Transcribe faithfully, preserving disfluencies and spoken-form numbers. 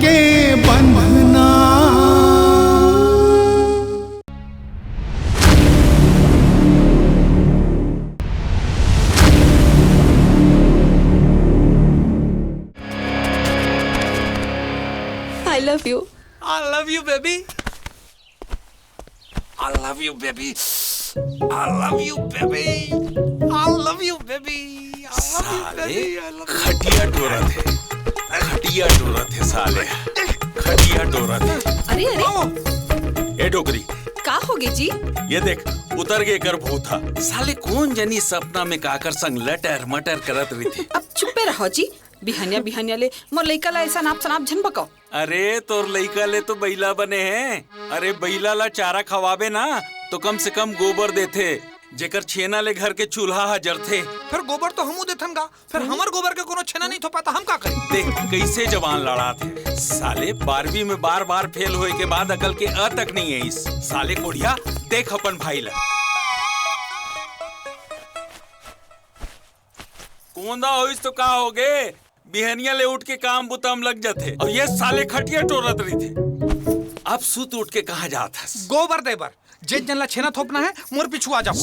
के बंधना। I love you. I love you, baby. I love you, baby. I love you, baby. I love you, baby. I love you, साले baby. I love you. खटिया टोरत हे, खटिया टोरत हे साले, खटिया टोरत हे। अरे अरे, ए डोकरी, का होगे जी? ये देख, उतर गे एकर भूत हा। साले कोन जनी सपना में काकर संग लटर मटर करत रहिथे। अब चुप्पे रहो जी। बिहनिया बिहनिया ले मोर लइका ला ऐसा नाप सनाप झन बकाओ। अरे, तोर लइका ले तो बइला बने हे। अरे, बइला ला चारा खवाबे ना, तो कम से कम गोबर देथे, जेकर छेना ले घर के चूल्हा हा जरथे। फिर गोबर तो हमू देथन गा, फिर हमर गोबर के कोनो छेना नहीं थोपाता, हम का करी? देख, कैसे जवान लड़ात हे साले। बारहवीं में बार बार फेल होए के बाद अकल के अ तक नहीं है इस साले। कोढ़िया, देख अपन भाई ला। कोंदा होइस तो का होगे, बिहनिया ले उठ के काम बुता म लग जाथे, और ये साले खटिया टोरत रहिथे। अब सुत उठ के कहाँ जात हस? गोबर दे बर। जेन जन ला छेना थोपना है, मोर पीछू आ जाओ।